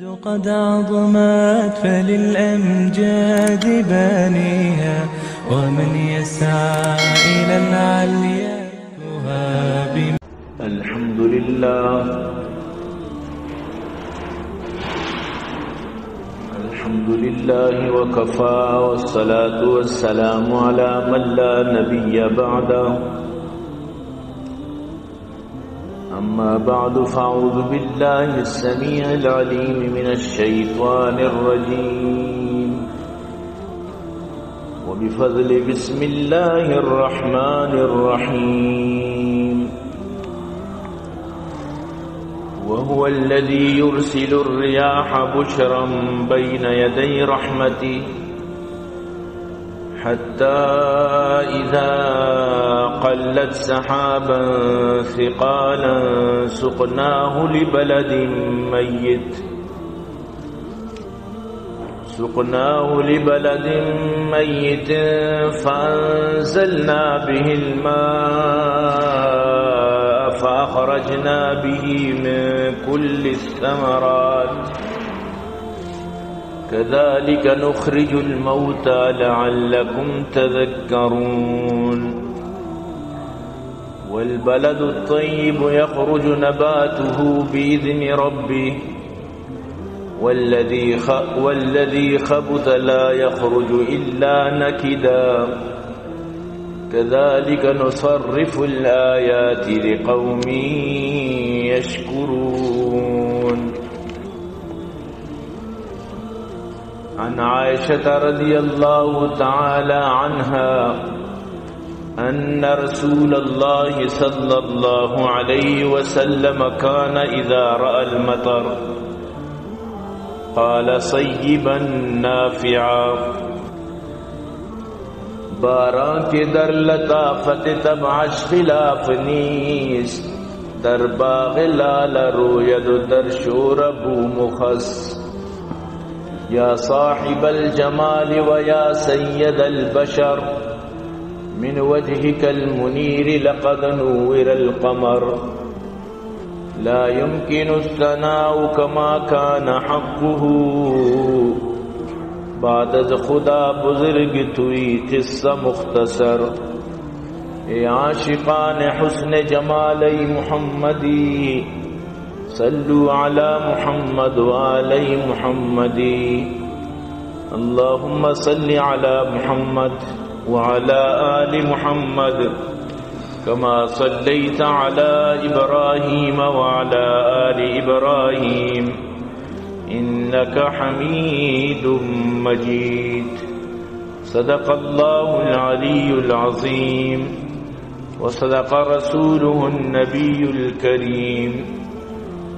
قد عظمت فللأمجاد بانيها، ومن يسعى إلى العليا يهاب. الحمد لله. الحمد لله وكفى، والصلاة والسلام على من لا نبي بعده. أما بعد، فأعوذ بالله السميع العليم من الشيطان الرجيم. وبفضل بسم الله الرحمن الرحيم. وهو الذي يرسل الرياح بشرا بين يدي رحمته، حتى إذا قلت سحابا ثقالا سقناه لبلد ميت، سقناه لبلد ميت فأنزلنا به الماء فأخرجنا به من كل الثمرات، كذلك نخرج الموتى لعلكم تذكرون. والبلد الطيب يخرج نباته بإذن ربه، والذي خ-، والذي خبث لا يخرج إلا نكدا، كذلك نصرف الآيات لقوم يشكرون. عن عائشة رضي الله تعالى عنها أن رسول الله صلى الله عليه وسلم كان إذا رأى المطر قال صيبا نافعا. باران کہ در لطافت طبعش خلاف نیست، در باغ لاله روید و در شوره بوم و خس. یا صاحب الجمال و یا سید البشر، من وجهك المنير لقد نور القمر. لا يمكن الثناء كما كان حقه. بعد از خدا بزرگ توئی، قصه مختصر. اے عاشقان حسن جمال محمدی، صلوا على محمد وآل محمد. اللهم صل على محمد وعلى آل محمد كما صليت على إبراهيم وعلى آل إبراهيم إنك حميد مجيد. صدق الله العلي العظيم وصدق رسوله النبي الكريم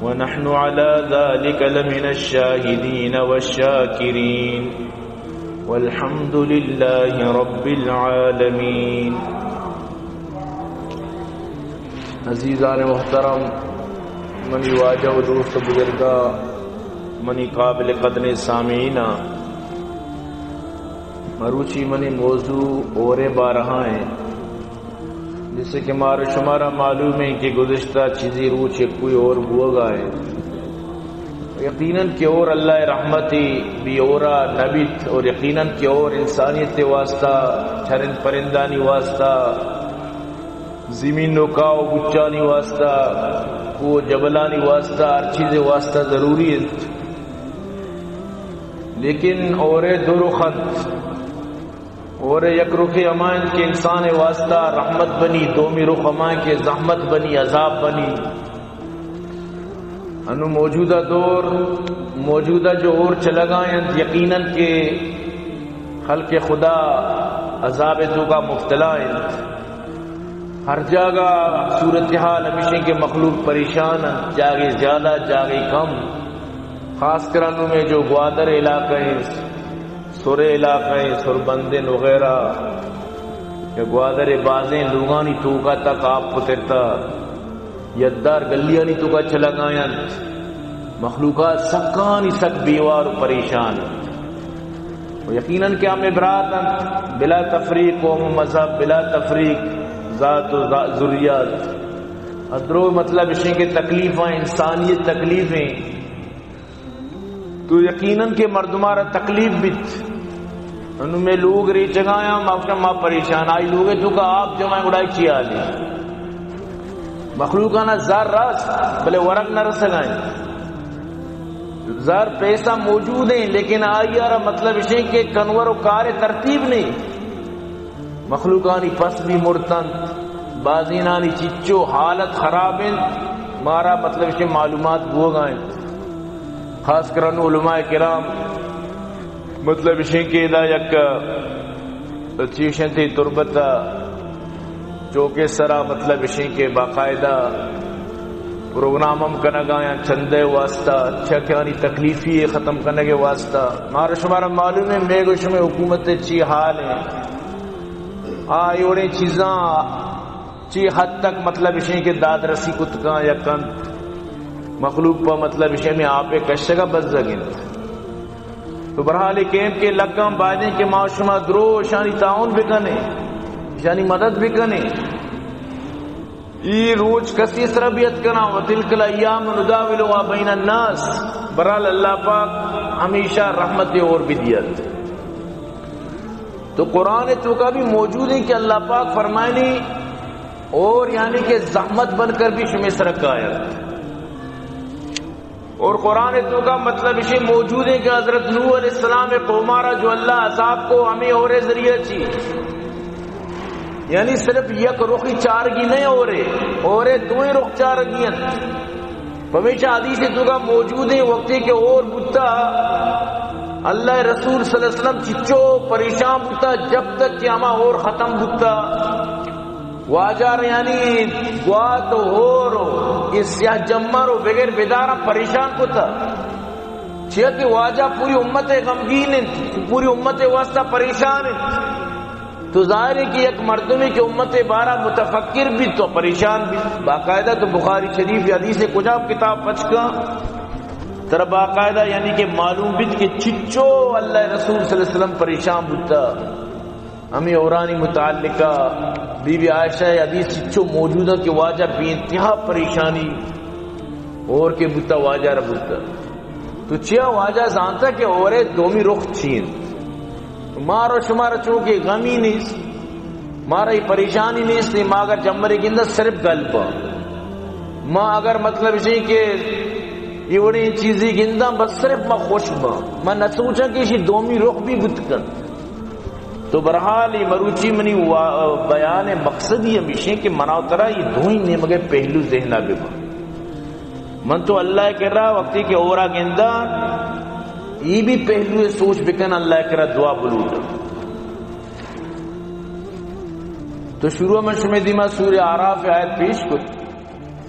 ونحن على ذلك لمن الشاهدين والشاكرين. والحمد لله رب العالمين. عزیزان محترم، منی واجہ و دوست و بزرگاں، منی قابل قدریں سامعیناں، مروچی منی موضوع ہورے بارہا ایں۔ جیسے کہ مارا شمارا معلوم ایں کہ گزشتہ چیزی روچ یکوئی ہور بوگا ایں۔ یقیناً کہ ہور اللہ رحمتی، بے ہورا نبیت، اور یقیناً کہ ہور انسانیت واسطہ، چرند پرندانی واسطہ، زمین و کاہ و گچانی واسطہ، کوہ و جبلانی واسطہ، ہر چیز واسطہ ضروری انت۔ لیکن ہورے دو رخ انت۔ ہورے یک رخے ہما انت کہ انسان واسطہ رحمت بنی، دومی رخ ہما انت کہ زحمت بنی، عذاب بنی۔ انو موجودہ دور، موجودہ جو ہور چلگا انت، یقیناً کہ خلق خدا عذاب توکا مبتلا انت۔ ہر جاگہ صورتحال ہمیش انت کہ مخلوق پریشان انت، جاگے زیادہ، جاگے کم۔ خاص کر انو میں جو گوادر علاقہ انت، سرے علاقہ انت، سربندن وغیرہ، یا گوادر بازیں لوگانی توکا تک آپ پترتا، یدار گلیانی توکا چلگا انت۔ مخلوقات سکانی سک بیوار و پریشان انت۔ و یقیناً کہ ہمے برات انت، بلا تفریق قوم و مذہب، بلا تفریق ذات و ذا-، ذریات۔ ادرو مطلب اشیں کہ تکلیفاں، انسانیت تکلیفیں۔ تو یقیناً کہ مردماں را تکلیف بیت۔ انوں میں لوگ ریچگایاں، ما گوشاں ما پریشان، آئی لوگے توکا آپ جمع گڑا چی حالے؟ مخلوقانا زر رس، بلے ورگ نہ رسگائیں۔ زر پیسہ موجود ہیں، لیکن آئی آرا مطلب اشیں کہ کنور و کار ترتیب نہیں۔ مخلوقانی پس بھی مرتنت، بازینانی چچو حالت خراب انت، مارا مطلب اشیں معلومات بوگا انت۔ خاص کر انوں علماء کرام مطلب اشیں کہ ادا یک چیشنتی تربت چوکے سرا مطلب اشیں کہ باقاعدہ پروگرام ہم کنگا یا چندے واسطہ، چکانی تکلیفی ختم کنگے واسطہ۔ مارا شمارا معلوم ہے، میں گو شمے حکومت چی حال ہیں۔ آ، اے وڑیں چیزاں چی حد تک مطلب اشیں کہ دادرسی کتکاں یا کنت، مخلوق پہ مطلب اشیں میں آپ کشگا بزگ انت۔ تو بہرحال اے کیمپ کے لگاں بائدیں کہ ما شما درو اشانی تعاون بکنیں، اشانی مدد بکنیں۔ ای روچ کسی سرا بھی اتکنا، وتلک الایام نداولها بین الناس، بہرحال اللہ پاک ہمیشہ رحمت اور بھی دیت۔ تو قرآن توکا بھی موجود ہیں کہ اللہ پاک فرمائنی اور یعنی کہ زحمت بن کر بھی شمے سرا کائے۔ اور قرآن توکا مطلب اشی موجود ہیں کہ حضرت نوح علیہ السلام قومارا جو اللہ عذاب کو ہمیں اور ذریعہ چی، یعنی صرف یک رخی چارگی نہیں اورے، اورے دوئیں رخ چارگی ہیں۔ پمیشا حدیث توکا موجود ہیں، وقتی کہ اور بوتا، اللہ رسول صلی اللہ علیہ وسلم چچو پریشان بوتا، جب تک کہ ہما اور ختم بوتا۔ واجہ را یعنی گوات و ہور و اے سیاہ جمر و بغیر بداراں پریشان کتا۔ چیا کہ واجہ پوری امت غمگین انت، پوری امت واسطہ پریشان انت۔ تو ظاہر ہے کہ یک مردمی کہ امت بارا متفکر بھی تو پریشان بھی، باقاعدہ تو بخاری شریف یا حدیث کجا کتاب پچ کا ترا باقاعدہ یعنی کہ معلوم بیت کہ چچو اللہ رسول صلی اللہ علیہ وسلم پریشان بوتا۔ ہمیں اورانی متعلقہ بی بی عائشہ حدیث چچو موجود ہے کہ واجہ بے انتہا پریشانی اور کے بوتا واجہ را بوتا۔ تو چیا واجہ زانتا کہ اورے دومی رخ چین؟ مارو شمارا چونکہ غمی نیست، مارا یہ پریشانی نیست، ما اگر جمرے گندہ صرف گل پا۔ ما اگر مطلب اسی کہ یہ وڑی چیزی گندہ بس صرف ما خوش با۔ ما نہ سوچا کہ اسی دومی رخ بھی بوت کن۔ تو بہرحال یہ مروچی منی وا-، بیان مقصد یہ ہمیشہ کہ منا ترا یہ دوئی نیمگے پہلو ذہنہ ببا۔ من تو اللہ کرا وقتی کہ اورا گندا، ای بھی پہلو سوچ بکن، اللہ کرا دعا بلوٹ۔ تو شروع من شمے دیما سورہ اعراف آیت پیش کت،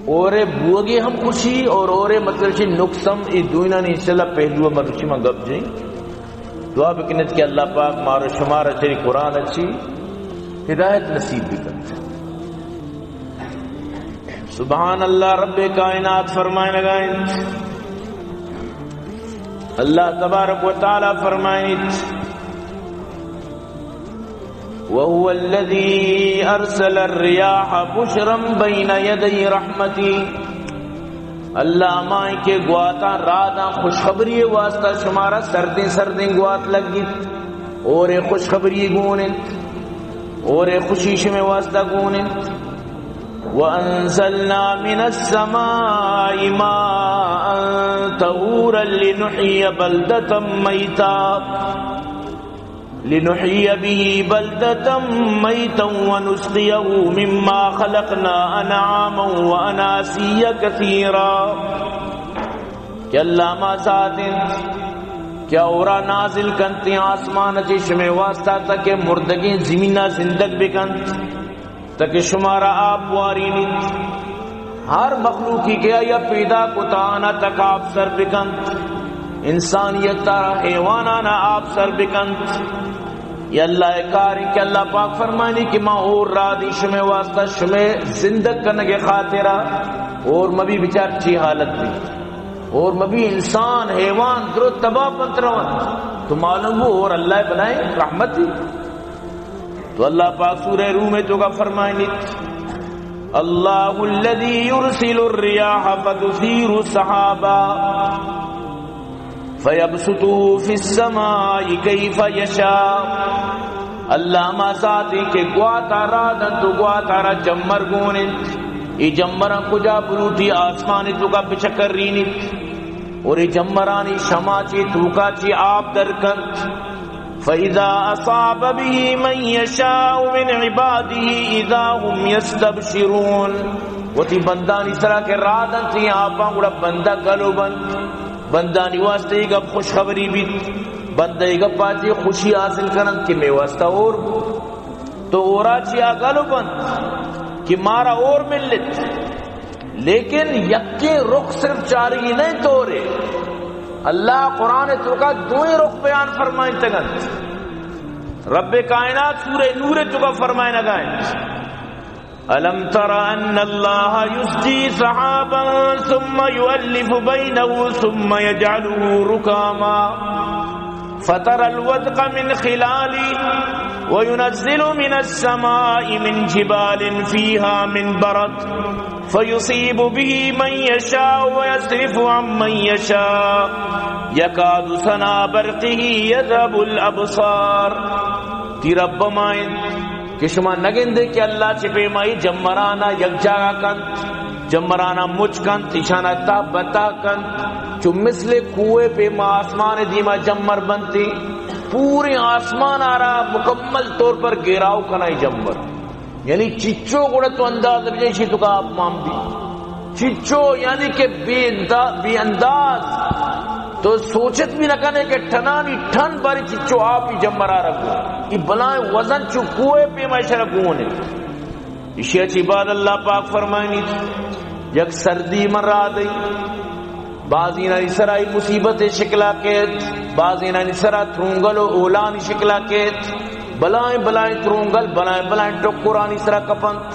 اورے بوگے ہم خوشی اور اورے مطلب چی نقص ہم، ای دوئینانی انشاءاللہ پہلو مروچی من گپ جائیں۔ دعا بکنت کہ اللہ پاک مارو شمارا چری قرآن اچھی ہدایت نصیب بکنت۔ سبحان اللہ، رب کائنات فرمائنگا انت۔ اللہ تبارک و تعالی فرمائنت، وهو الذي أرسل الرياح بشرا بين يدي رحمته۔ اللہ ہمائیں کہ گواتاں راداں خوشخبری واسطہ شمارا سردیں سردیں گوات لگیت، اور خوشخبری گون انت۔ اور خوشی شمے واسطہ گون انت۔ وأنزلنا من السماء ماء طهورا لنحيي بلدة ميتا، لنحيي به بلدة ميتا ونسقيه مما خلقنا أنعاما وأناسيا كثيرا۔ کہ اللہ ہما ذات انت کہ اورا نازل کنت آسمان چہ شمے واسطہ تاکہ مردگیں زمینا زندگ بکنت، تاکہ شمارا آپ وارینیت۔ ہر مخلوقی کہ آیا پیدا کتا آنا تک آپ سر بکنت، انسانیت تارا حیوانانا آپ سر بکنت۔ یا اللہ کاری کہ اللہ پاک فرمانی کہ ما اور را دی شمے واسطہ شمے زندگ کنگے خاطرہ، اور مبی بچار چی حالت بھی۔ اور مبی انسان، حیوان، درو تباہ پنت روان۔ تو معلوم ہو اور اللہ بلائیں رحمتی۔ تو اللہ پاک سورہ روم توکا فرمائنیت، اللہ الذي يرسل الرياح فتثير سحابا۔ فیبسطه فی السماء کیف یشاء۔ اللہ ہما ذاتے کہ گواتا راہ دنت و گواتا را جمر گون انت۔ اے جمراں کجا بلوٹی آسمان توکا بچکرینیت۔ اور اے جمرانی شما چے توکا چے آپ در کنت۔ فاذا اصاب به من یشاء من عباده اذا هم یستبشرون۔ وتی بندانی سرا کہ راہ دنت اے آپاں، گڑا بندہ گلو بنت۔ بندانی واسطہ اے گپ خوشخبری بیت، بندہ اے گپا چے خوشی حاصل کننت کہ مئے واسطہ اور بوت۔ تو اورا چیا گلو بنت کہ مارا اور ملت، لیکن یکیں رخ صرف چارگی نہ انت اورے۔ اللہ قرآن توکا دوئیں رخ بیان فرمائینتگ انت۔ رب کائنات سورہ نور توکا فرمائینگا انت، الم تر ان اللہ یزجی سحابا ثم یؤلف بینه ثم یجعله رکاما فتر الودق من خلاله وینزل من السماء من جبال فیها من برد فیصیب به من یشاء ویصرف عن من یشاء یکاد سنا برقه یذهب الابصار۔ تئی رب ہما انت کہ شما نگندے کہ اللہ چہ پیما اے جمرانا یک جاگہ کنت، جمرانا مچ کنت، ایشانا تہ بتہ کنت، چو مثل کوہ پیما آسمان دیما جمر بنت، پورے آسمان آرا مکمل طور پر گھیراؤ کنا اے جمر۔ یعنی چچو گڑا تو انداز بجن ایشی توکا آپ مان بی۔ چچو یعنی کہ بے اندا-، بے انداز، تو سوچت بھی نہ کنے کہ ٹنانی ٹن باری چچو آپ ہی جمرا رکھو۔ یہ بلائیں وزن چو کوہ پیما شرا گونے۔ ایشی چی بعد اللہ پاک فرمائنی، یک سردی من را دئی، بازینانی سرا ای مصیبت شکلا کیت، بازینانی سرا ترونگل و اولانی شکلا کیت، بلائیں بلائیں ترونگل، بلائیں بلائیں ٹکرانی سرا کپنت،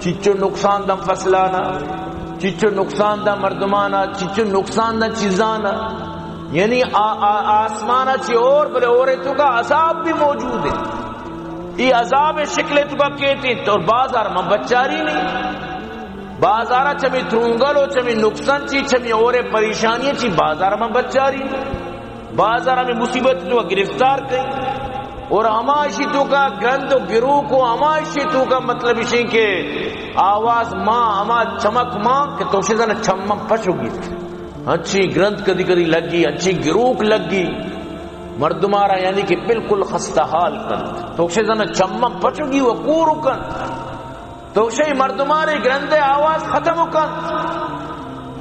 چچو نقصان دن فصلانا، چچو نقصان دن مردمانا، چچو نقصان دن چیزانا۔ یعنی آ-، آ-، آسمانا چی اور بلے اورے توکا عذاب بھی موجود ہے۔ ای عذاب شکل توکا کیتی تو بازار من بچاری نہیں۔ بازارا چمی ترونگل و چمی نقصان چی، چمی اورے پریشانی چی بازار من بچاری۔ بازار ہمیں مصیبت توکا گرفتار کئی۔ اور ہما اشی توکا گند و گروک و ہما اشی توکا مطلب اشی کہ آواز ما ہما چمک ما کہ تو شزن چمم پچو گیت۔ انچی گرند کدی کدی لگی، انچی گروک لگی۔ مردمارا یعنی کہ بالکل خستہ حال کنت۔ تو شزن چمم پچو گی و کورو کنت۔ تو شئی مردمانی گرندے آواز ختم کنت۔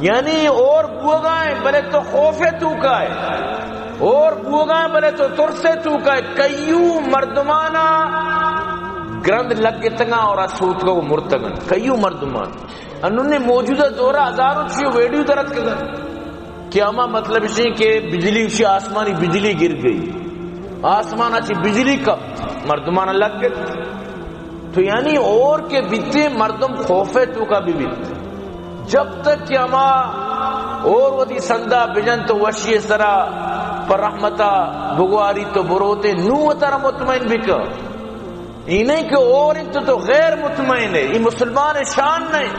یعنی اور بوگائیں بلے تو خوف توکائے، اور بوگائیں بلے تو ترس توکائے۔ کئیو مردمانا گرند لگتگاں اور سوتگا و مرتگن۔ کئیو مردمان۔ انون موجودہ دورا ہزاروں چیو ویڈیو درت کگن۔ کہ ہما مطلب اسی کہ بجلی اسی آسمانی بجلی گر گئی، آسمان اچی بجلی کپت، مردمان لگت۔ تو یعنی اور کہ بیتے مردم خوفے توکا بھی بیت۔ جب تک کہ ہما اور وتی سندا بجن تو وشی سرا پر رحمتا بگواری تو بروتے نو ترا مطمئن بکا۔ ای نہیں کہ اور انت تو غیر مطمئن ہے، ای مسلمان شان نہیں۔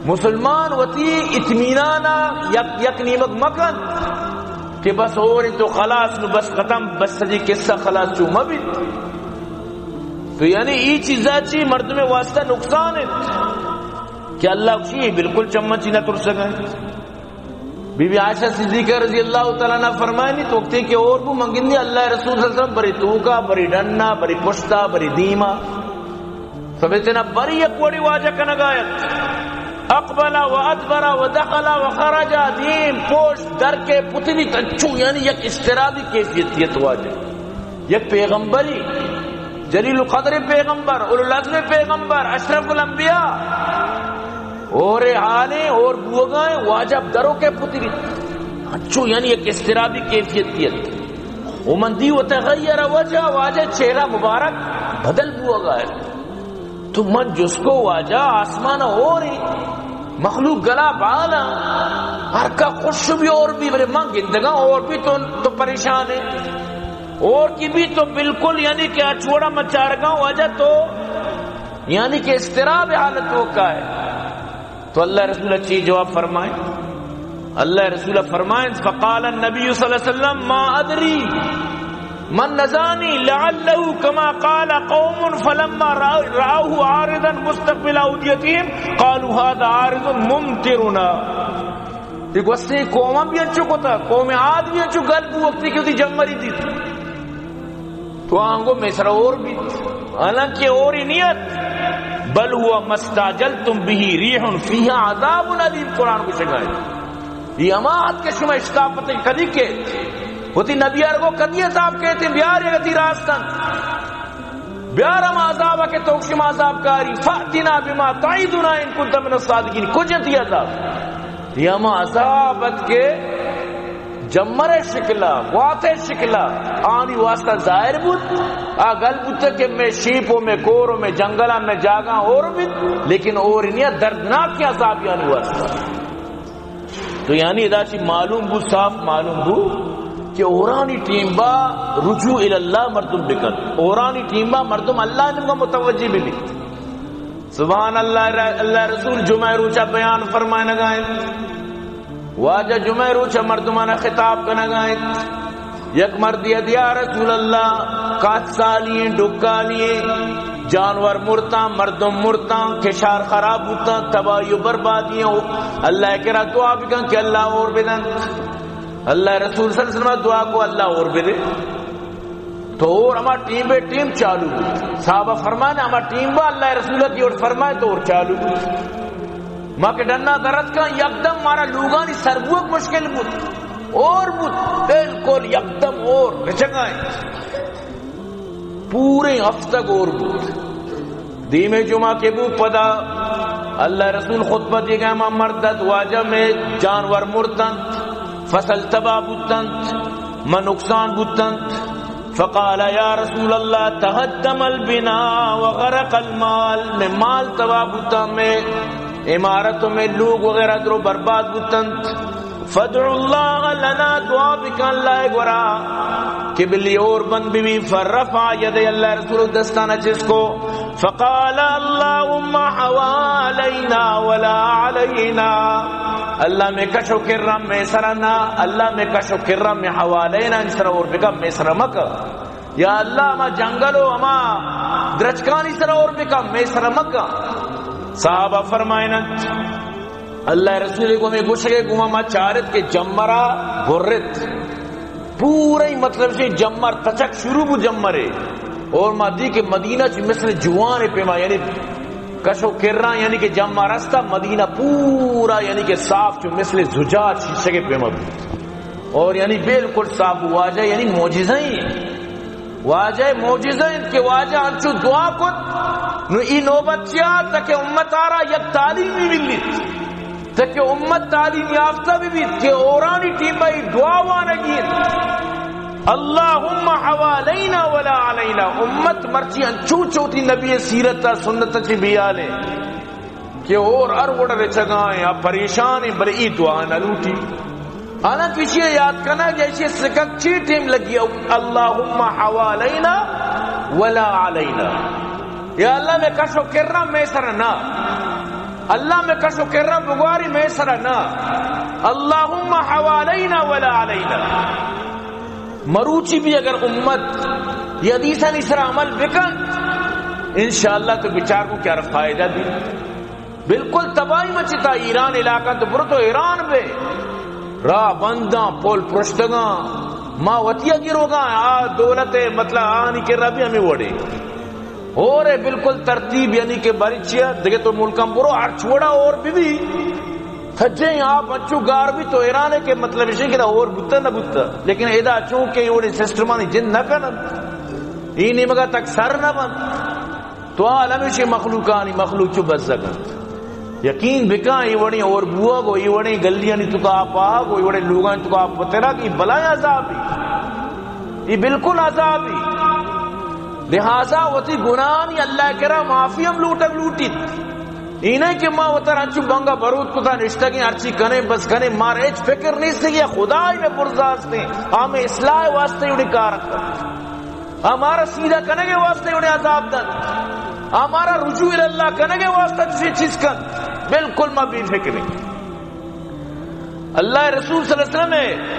مسلمان وتی اطمینانا یک، یک نیمگ مکن کہ بس اور انت تو خلاص نو بس ختم، بس سجی قصہ خلاص چو مبیت۔ تو یعنی ای چیزا چی مردم واسطہ نقصان ہے کہ اللہ چی بالکل چمن چی نہ ترسگا۔ بی بی عائشہ صدیقہ رضی اللہ تعالیٰ عنہ فرمائنی تو وقتی کہ اور بو منگندی اللہ رسول صلی اللہ علیہ وسلم بری توکا، بری ڈنا، بری پشتا، بری دیما۔ سمیتنا بری یک وڑی واجہ کنگایت۔ اقبل و ادبر و دخل و خرج، دیم پوش در کے پتنی تنچو، یعنی یک اضطرابی کیفیتیت واجہ۔ یک پیغمبری، جلیل القدر پیغمبر، اولو العزم پیغمبر، اشرف الانبیاء، اور حالیں اور بوگائیں واجہ درو کے پتری۔ انچو یعنی یک اضطرابی کیفیت دیت۔ ومن دی وتغیر وجہ، واجہ چہرہ مبارک بدل بوگا ہے۔ تو من جس کو واجہ آسمان اور ہیں، مخلوق گلا بالا، ہر کا خوش بھی اور بھی، بلے من گندگا اور بھی تو، تو پریشان ہے۔ اور کی بھی تو بالکل یعنی کہ اچوڑا مچارگا واجہ تو یعنی کہ اضطراب حالت ہو کا ہے۔ تو اللہ رسول اچھی جواب فرمائے، اللہ رسول فرمائنت، فقال النبی صلی اللہ علیہ وسلم، ما ادری، من نزانی، لعله كما قال قوم فلما رأ-، رأوه عارضا مستقبل أوديتهم قالوا هذا عارض ممطرنا. یہ گوستیں قوم بھی انچو کتا، قوم عاد بھی انچو گل بو وقتی کہ وتی جمری دیت. تو آنگو مصر اور بیت، حالانکہ اوری نیت، بل هو ما استعجلتم به ريح فيها عذاب أليم، قرآن گوشگائے. یہ ہما ات کہ شما اشتاپت کدی کیت، وتی نبی ارگو کدی عذاب کیت، بیار یگتی راستن، بیار ہما عذاب کہ تو شما عذاب کاری، فأتنا بما تعدنا إن كنت من الصادقين، کجنت یہ عذاب؟ یہ ہما عذاب ات کہ جمر شکلا، گوات شکلا، آنی واسطہ ظاہر بوت، آ گل بوت کہ میں شیپ و میں کور و میں جنگل و میں جاگہ اور بیت، لیکن اور نیا دردناک عذاب آنی واسطہ. تو یعنی ادا چی معلوم بو، صاف معلوم بو کہ اورانی ٹیم با رجوع الی اللہ مردم بکن، اورانی ٹیم با مردم اللہ نمگا متوجہ بی. سبحان اللہ، اللہ رسول جمعہ روچا بیان فرمائنگا انت. واجہ جمعہ روچا مردمانا خطاب کنگا انت. یک مردی ات، یا رسول اللہ، کات سالی ہیں، ڈکالی ہیں، جانور مرتاں، مردم مرتاں، کشار خراب بوتاں، تباہی و بربادی ہیں. اللہ کرا دعا بکن کہ اللہ اور بدن. اللہ رسول صلی اللہ علیہ وسلم دعا کو، اللہ اور بدے. تو اور ہما ٹیم بے ٹیم چالو بو. صحابہ فرمانے، ہما ٹیم با اللہ رسول کی اور فرمائے تو اور چالو بو. ما کہ ڈنا درت کا یکدم مارا لوگانی سر بوک مشکل بوت، اور بوت، بالکل یکدم اور رچگائیں. پورے ہفتہ گور بوت. دیمے جمعہ کے بو پدا اللہ رسول خطبہ دیگا، ما مردت واجہ میں جانور مرتنت، فصل تباہ بوتنت، ما نقصان بوتنت. فقال، یا رسول اللہ، تهدم البناء وغرق المال، میں مال تباہ بوتا، میں عمارت و میں لوگ وغیرہ درو برباد بوتنت. فادع اللہ لنا، دعا بکن اللہ گورا کہ بلی اور بند بی. فرفع یدہ، اللہ رسول دستانا چست کو. فقال، اللهم حوالينا ولا علينا. اللہ میں کش و کرم میں سرا نہ، اللہ میں کش و کرم میں حوالينا، ان سرا اور بکا، میں سرا مکا. یا اللہ، ہما جنگل و ہما درچکانی سرا اور بکا، میں سرا مکا. صحابہ فرمائنت، اللہ رسول کو ہمیں گوشگے گما ما چارت کہ جمرا برت. پورا ہی مطلب سے جمر تچک شروع بو جمرے. اور ما دی کہ مدینہ چی مثل جوان پیما، یعنی کش و کرا، یعنی کہ جمر استا مدینہ پورا، یعنی کہ صاف چو مثل زجاج شیشے کے پیما بو. اور یعنی بالکل صاف بو. واجہ یعنی معجزہ ہی. واجہ معجزہ انت کہ واجہ انچو دعا کت، نو ای نوبت چیا تاکہ امت آرا یک تعلیمی ملیت، تاکہ امت تعلیم یافتہ بی بیت کہ اورانی ٹیم با ای دعا وانگی انت. اللهم حوالينا ولا علينا. امت مرچی انچو چوتی نبی سیرت سنت چی بیالے. کہ اور ہر وڑ رچگائیں، آ پریشان ہیں، بلے ای دعا نہ لوٹی. حالانکہ اسی یاد کرنا کہ اسی سکک چی ٹیم لگی، اللهم حوالينا ولا علينا. یا اللہ میں کش و کرا میں سر نہ، اللہ میں کش و کرا بگواری میں سر نہ. اللهم حوالينا ولا علينا. مروچی بھی اگر امت یہ حدیثانی سر عمل بکن، انشاءاللہ تو بچار کو کیا فائدہ دی. بالکل تباہی مچتا ایران علاقہ، تو برو تو ایران بے، راہ بنداں، پول پرشتگاں، ما وتیا گروگاں، آ دولت مطلب آنی کرا بھی ہمیں وڑے. اور ہے بالکل ترتیب، یعنی کہ باری چیا دگہ تو ملکاں برو ہر چوڑا اور بھی بھی. تھجیں آپ انچو گار بی تو ایران ہے کہ مطلب اسی کہ اور بوتا نہ بوتا، لیکن ادا چونکہ یہ وڑے سسٹمانی جند نہ کنن، ای نیمگا تک سر نہ بند. تو عالم اسی مخلوقانی مخلوق چو بزگ انت. یقین بکاں، ای وڑیں اور بوا گو، ای وڑیں گلیانی تکا آپ آ گو، ای وڑیں لوگانی تکا آپ پترا کہ ای بلائیں عذابی، ای بالکل عذابی. لہذا وتی گناہانی اللہ کرا معافی ہم لوٹگ لوٹیت. ای نہ کہ ما وتر انچو بنگا بروت کتا نشتگیں، ہرچی کنے بس کنے، مار ہچ فکر نیست کہ خدای میں پرزاستیں، ہمیں اصلاح واسطے اڑی کار کرتا. ہمارا سیدھا کنگے واسطے انہیں عذاب دن، ہمارا رجوع اللہ کنگے واسطے چیز چیز کن. بالکل ما بے فکر ہیں. اللہ رسول صلی اللہ علیہ وسلم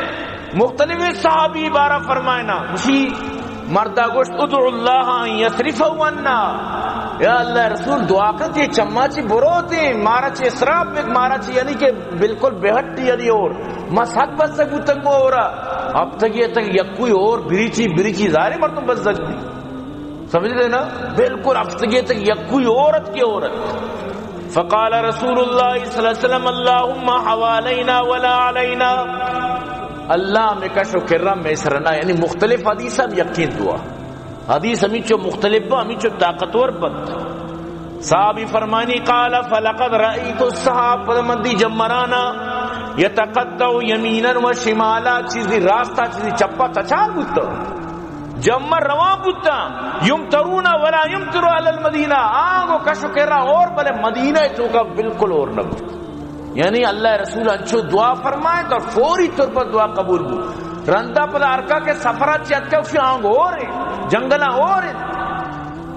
مختلف صحابی بارہ فرمائنا، اسی مردا گوشت، "ادعو اللہ ان یصرفہ عنا۔" یا اللہ رسول، دعا کن کہ چما چی بروتیں، مارا چی اسراف بک، مارا چی یعنی کہ بالکل بہٹ یعنی اور ما سک بس بوتنگو اورا۔ اب تک یہ تک یکوئی اور بریچی، بریچی ظاہر مردم بس زدی۔ سمجھتے نا؟ بالکل ہفتگی تک یکوئی عورت کی عورت۔ فقال رسول اللہ صلی اللہ علیہ وسلم، "اللهم حوالينا ولا علينا۔" اللہ میں کش و کرا میں سرنا، یعنی مختلف حدیث ہم یقین دعا۔ حدیث ہمیں چو مختلف با، ہمیں چو طاقتور بند۔ صحابی فرمانی، قال، "فلقد رأيت السحاب"، پد مندی جمرانا، "يتقطع يمينا وشمالا"، چیزی راستا، چیزی چپا تچال بوتا۔ جمر روان بوتاں، یمطرون ولا یمطر علی المدینہ، آنگو کش و کرا اور، بلے مدینہ توکا بالکل اور نہ بوت۔ یعنی اللہ رسول انچو دعا فرمائیں تو فوری طور پر دعا قبول بوت۔ رندا پدا ہرکا کہ سفرا چی اتکا، اسی آنگو اور ہیں، جنگلا اور ہیں،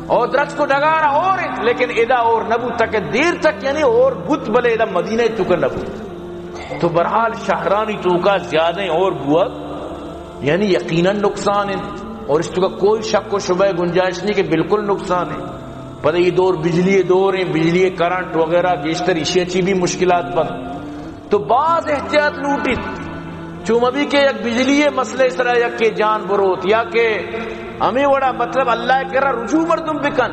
اور درچک و ڈگارا اور ہیں، لیکن ادا اور نہ بوت، تاکہ دیر تک یعنی اور بوت، بلے ادا مدینہ توکا نہ بوت۔ تو بہرحال شہرانی توکا زیادہ اور بوت یعنی یقیناً نقصان انت، اور اس کا کوئی شک و شبہ گنجائش نہیں کہ بالکل نقصان ہے۔ پتہ یہ دور بجلی دور ہیں، بجلی کرنٹ وغیرہ گیشتر ایشی چی بھی مشکلات بند۔ تو باز احتیاط لوٹیت، چون ابھی کہ یک بجلی مسئلہ سرا یک کے جان بروت یا کہ ہمیں وڑا مطلب اللہ کرا رجوع مردم بکن،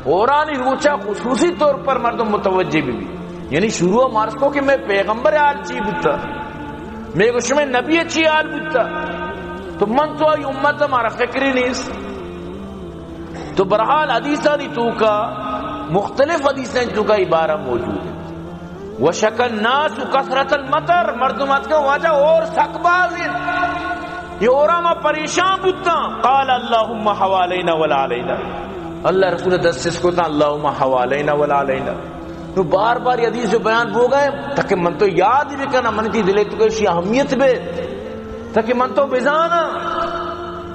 اورانی روچا خصوصی طور پر مردم متوجہ بھی بھی۔ یعنی شروع مارس کو کہ میں پیغمبر حال چی بوتا، میں گوشم نبی چی حال بوتا، تو من تو آئی امت مارا فکری نیست۔ تو بہرحال حدیثانی توکا، مختلف حدیثانی توکا عبارہ موجود ہے۔ وشک الناس کثرت المطر، مردم اتکا واجہ اور سک باز ہیں، یہ اورا ما پریشان بوتا۔ قال اللهم حوالينا ولا علينا، اللہ رسول دست اس کو تا اللهم حوالينا ولا علينا۔ تو بار بار یہ حدیث جو بیان بو گئے، تاکہ من تو یاد بھی کرنا، من تی دلے تو کشی اہمیت بے، تاکہ من تو بزانا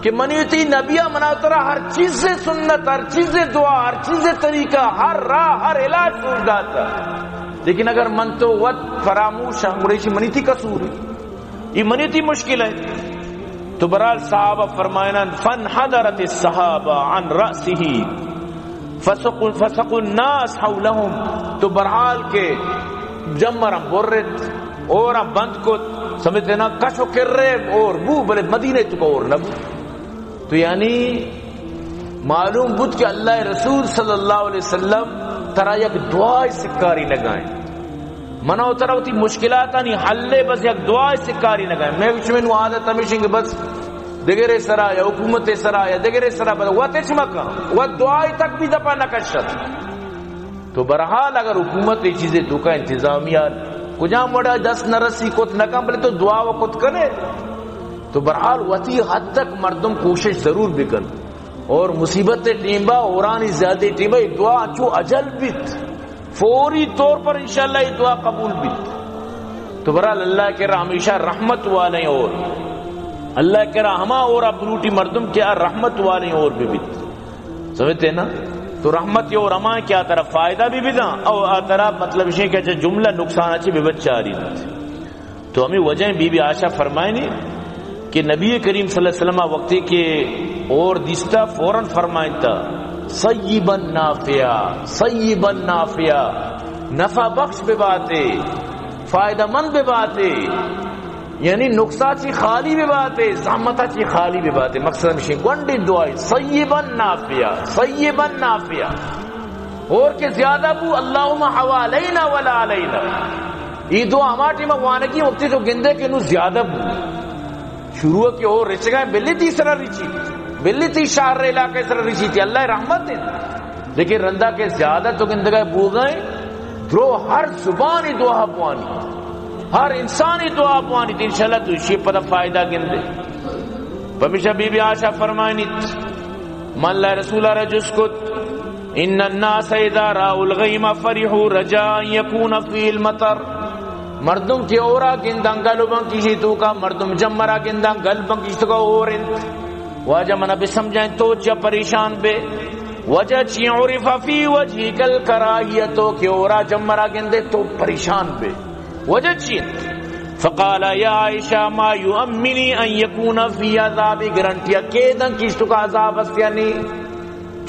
کہ منی تی نبی منا ترا ہر چیز سے سنت، ہر چیز سے دعا، ہر چیز سے طریقہ، ہر راہ، ہر علاج سوچ داتا۔ لیکن اگر من تو وت فراموش ہم، گڑا ایشی منی تی قصور ہے۔ یہ منی تی مشکل ہے۔ تو برحال صحابہ فرمائنا، فانحدرت السحابہ عن رأسه فسقوا، فسقوا الناس حولهم۔ تو برحال کے جمرا برت، اورا بند کت، سمجھتے نا، کش و کرے اور بو، بلے مدینہ تو اور نہ بو۔ تو یعنی معلوم بود کہ اللہ رسول صلی اللہ علیہ وسلم ترا یک دعائے سکاری نگائیں۔ منا و ترا وتی مشکلاتانی حل بس یک دعائے سکاری نگائیں۔ میں وچ میں نو عادت ہمیشہ کہ بس دگرے سرا یا حکومت سرا یا دگرے سرا بس وت اچ مکا، وت دعائے تک بھی دپا نہ کشت۔ تو برحال اگر حکومت یہ چیزیں تو کا انتظامیہ کجام وڑا دست نہ رسی کت نہ کن، بلے تو دعا و کت کنے۔ تو برحال وتی حد تک مردم کوشش ضرور بکن۔ اور مصیبت ٹیمبا، اورانی زیادہ ٹیمبا، یہ دعا چو اجل بیت، فوری طور پر انشاءاللہ یہ دعا قبول بیت۔ تو برحال اللہ کرا ہمیشہ رحمت والے اور اللہ کرا ہما اور ابروٹی مردم کیا رحمت والے اور بھی بیت۔ سمجھتے نا؟ تو رحمت یہ اور ہما کیا ترا فائدہ بھی بدا، او آ ترا مطلب یہ کہ اچھا جملہ نقصان اچھی بے بچاری بیت۔ تو ہمیں وجہ بی بی عائشہ فرمائنی کہ نبی کریم صلی اللہ علیہ وسلم وقتی کہ اور دیستا فوراً فرمائنتا، "صیبا نافعا، صیبا نافعا"، نفع بخش بباتے، فائدہ مند بباتے، یعنی نقصا چی خالی بباتے، زحمتا چی خالی بباتے۔ مقصد ہمشی گونڈی دعائی، "صیبا نافعا، صیبا نافعا"۔ اور کہ زیادہ بو، "اللهم حوالينا ولا علينا"۔ یہ دعا ہما ٹیما وانگی وقتی تو گندے کہ نو زیادہ بو۔ شروع کہ اور رچگا بلی تی سرا رچی، بلی تی شہر علاقے سرا رچی تی، اللہ رحمت ہے۔ لیکن رندا کہ زیادہ تو گندگا بو گئے، درو ہر زبانی دعا بوانی، ہر انسانی دعا بوانی، تو انشاءاللہ تو اشی پدا فائدہ گندے۔ پمیشا بی بی عائشہ فرمائنی، من اللہ رسول را جست کت، ان الناس اذا رأوا الغيم فرحوا رجاء ان يكون فيه المطر۔ مردم کہ اورا گنداں گل بن کشی توکا، مردم جمرا گنداں گل بن کشی توکا اور انت۔ واجہ منا بسمجھائیں تو چیا پریشان بے؟ وجہ چی؟ عرف في وجهك الكراهية، کہ اورا جمرا گندے تو پریشان بے۔ وجہ چی انت؟ فقال یا عائشہ ما یؤمنی ان یکون فی عذابی، گارنٹی ءَ کے دنت کہ اشتکا عذاب است یا نی؟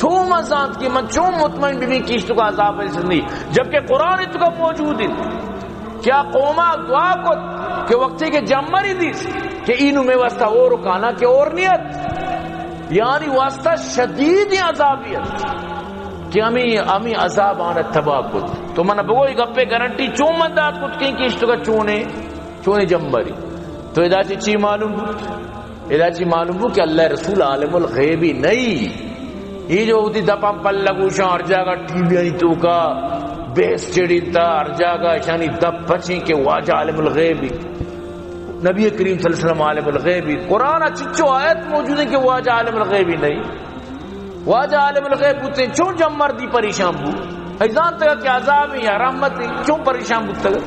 چون من زانت کہ من چون مطمئن ببیں کہ اشتکا عذاب است نی، جبکہ قرآن توکا موجود انت؟ کہ آ قوما دعا کت کہ وقتی کہ جمری دیست کہ اینو مئے واسطہ اور کانا کہ اور نیت، یعنی واسطہ شدید عذابی است کہ ہمیں، ہمیں عذاب آنا تباہ کت۔ تو من بگو، یہ گپے گارنٹی چون من دات کت کہ اشتکا چونے، چونے جمری؟ تو ادا چی، چی معلوم بود؟ ادا چی معلوم بود کہ اللہ رسول عالم الغیبی نہیں۔ یہ جو ہوتی دپاں پل لگوشاں، ہر جاگہ ٹی وی آنی توکا بحث چڑی تا، ہر جاگہ اشانی دپ پچیں کہ واجہ عالم الغیبی، نبی کریم صلی اللہ علیہ وسلم عالم الغیبی، قرآن چچو آیت موجود ہیں کہ واجہ عالم الغیبی نہیں۔ واجہ عالم الغیب بوتیں، چون جمر دی پریشان بو؟ ایزان تک کہ عذاب یا رحمت، چون پریشان بوتگ؟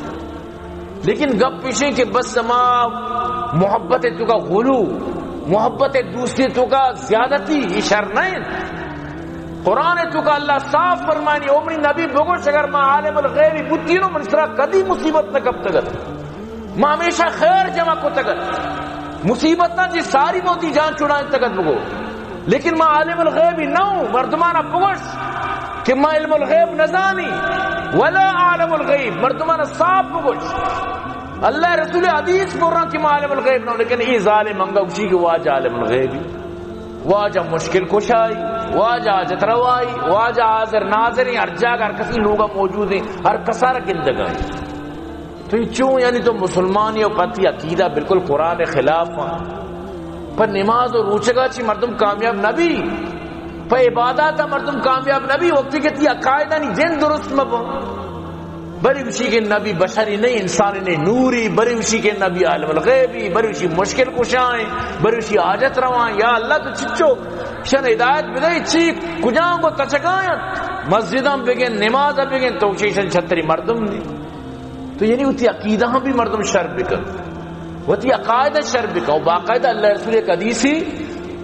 لیکن گپ اشیں کہ بس ہما محبت توکا غلو، محبت دوستی توکا زیادتی، یہ شر نہ انت۔ قرآن توکا اللہ صاف فرمانی، او منی نبی بگوش، اگر ما عالم الغیبی بوتینو، من سرا کدی مصیبت نہ کپتگت، ما ہمیشہ خیر جمع کتگت، مصیبتاں چی ساری موتی جان چھڑائینتگت بگو۔ لیکن ما عالم الغیبی نہ اوں، مردمانا بگوش کہ ما علم الغیب نزانی، ولا اعلم الغیب، مردمانا صاف بگوش۔ اللہ رسول حدیث بران کہ ما عالم الغیب نہ اوں، لیکن ای ظالم انگا گوشی کہ واجہ عالم الغیبی، واجہ مشکل کشائی، واجہ حاجت روائی، واجہ حاضر ناظریں، ہر جاگہ ہر کسی لوگا موجود ہیں، ہر کسارا گندگائیں۔ تو یہ چون، یعنی تو مسلمانی و پتی عقیدہ بالکل قرآن خلاف ہاں۔ پر نماز و روچگا چی مردم کامیاب نبی، پر عبادات مردم کامیاب نبی، وقتی کہ تی عقائدانی جند درست مبو۔ بری وشی کہ نبی بشری نہیں، انسان نے نوری، بری وشی کہ نبی عالم الغیبی، بری وشی مشکل کشائیں، بری وشی حاجت روائیں۔ یا اللہ تو چچو شن ہدایت بدے، چی کجاں کو تچگائیں، مسجداں بگن، نماز بگن، تو شیشن چھتری مردم دی۔ تو یعنی وتی عقیدہ ہم بھی مردم شر بکن، وتی عقائد شر بکن۔ و باقاعدہ اللہ رسول ایک حدیثی،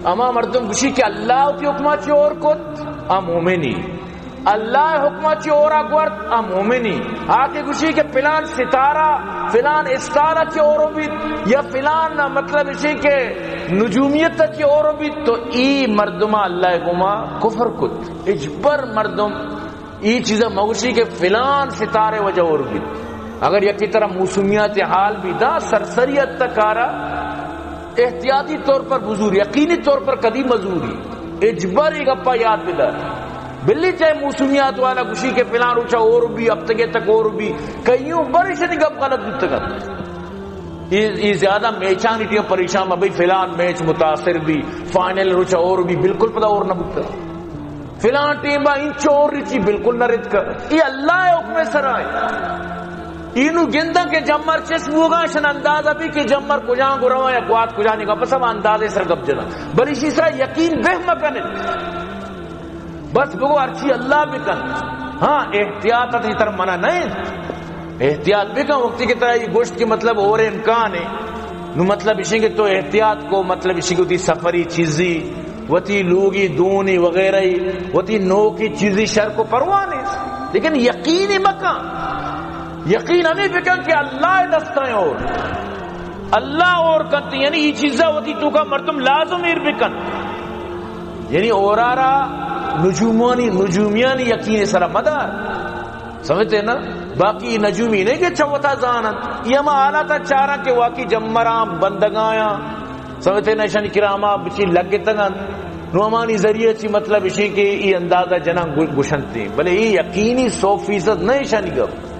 اما مردم گوشی کہ اللہ وتی حکمہ چی اور کت، آ مومنی۔ اللہ حکمہ چی اورا گورت، آ مومنی۔ آ کہ گوشی کہ فلان ستارہ، فلان استارہ چی اور بیت، یا فلان مطلب اسی کہ نجومیت چی اور بیت، تو ای مردمہ اللہ گما کفر کت۔ اجبر مردم ای چیزا مگوشی کہ فلان ستارے وجہ اور بیت۔ اگر یکی طرح موسمیات حال بھی دا، سرسری حد تک کارا احتیاطی طور پر بزور، یقینی طور پر کدی مزوری۔ اجبر ای گپا یاد بدار۔ بلی چاہے موسمیات والا گوشی کہ فلان روچا اور بھی، ہفتگے تک اور بھی، کئیوں بر اشنی گپ غلط بوتگا۔ یہ، یہ زیادہ میچانی ٹیم پریشان، بھئی فلان میچ متاثر بھی، فائنل روچا اور بھی، بالکل پدا اور نہ بوتا۔ فلان ٹیم با انچو اور ریچی بالکل نہ رتکا۔ یہ اللہ حکم سرائے۔ اینو گنداں کہ جمر چس بوگا، شن اندازہ بھی کہ جمر کجاں گروا یا گوات کجاں نگا، بس ہم اندازے سر گپ جنا۔ بل اشی سرا یقین بہ مکنن۔ بس بگو ہرچی اللہ بکن۔ ہاں، احتیاط ات تر منع نہیں۔ احتیاط بکن، وقتی کہ ترا یہ گوشت کہ مطلب اور امکان ہے، نو مطلب اشیں کہ تو احتیاط کو، مطلب اشی کو تی سفری چیزی، وتی لوگی دونی وغیرہ، وتی نوکی چیزی شر کو پرواہ نہیں، لیکن یقینی مکن۔ یقین ہمیں بکن کہ اللہ دستائیں اور اللہ اور کنت، یعنی یہ چیزا وتی توکا مردم لازم ایر بکن۔ یعنی اورارا نجومانی، نجومیانی یقین سرا مدار۔ سمجھتے نا؟ باقی نجومی نہیں کہ چوتا زانن۔ یہ ہم حالاتا چارا کہ واقعی جمران بندگایاں۔ سمجھتے نا؟ شن کراما بچی لگتگن۔ نو ہمانی ذریعہ چی مطلب اشی کہ یہ اندازہ جنان گو-، گشنتے۔ بلے یہ یقینی سو فیصد نہیں شانی گپ۔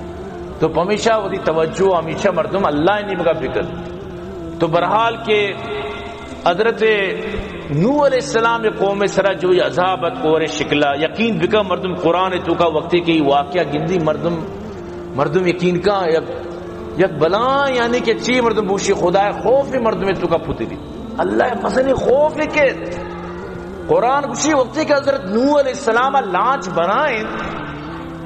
تو پمیشا وتی توجہ ہمیشہ مردم اللہ نیمگا بکن۔ تو برحال کہ حضرت نوح علیہ السلام قوم سرا جو عذاب ات اور شکلا، یقین بکن مردم قرآن توکا وقتی کہ یہ واقعہ گندی مردم، مردم یقین کا یک، یک بلائیں یعنی کہ چی مردم بوشی خدا خوف مردم توکا پتری۔ اللہ مزنی خوف کہ قرآن گوشی وقتی کہ حضرت نوح علیہ السلام لانچ بنائیں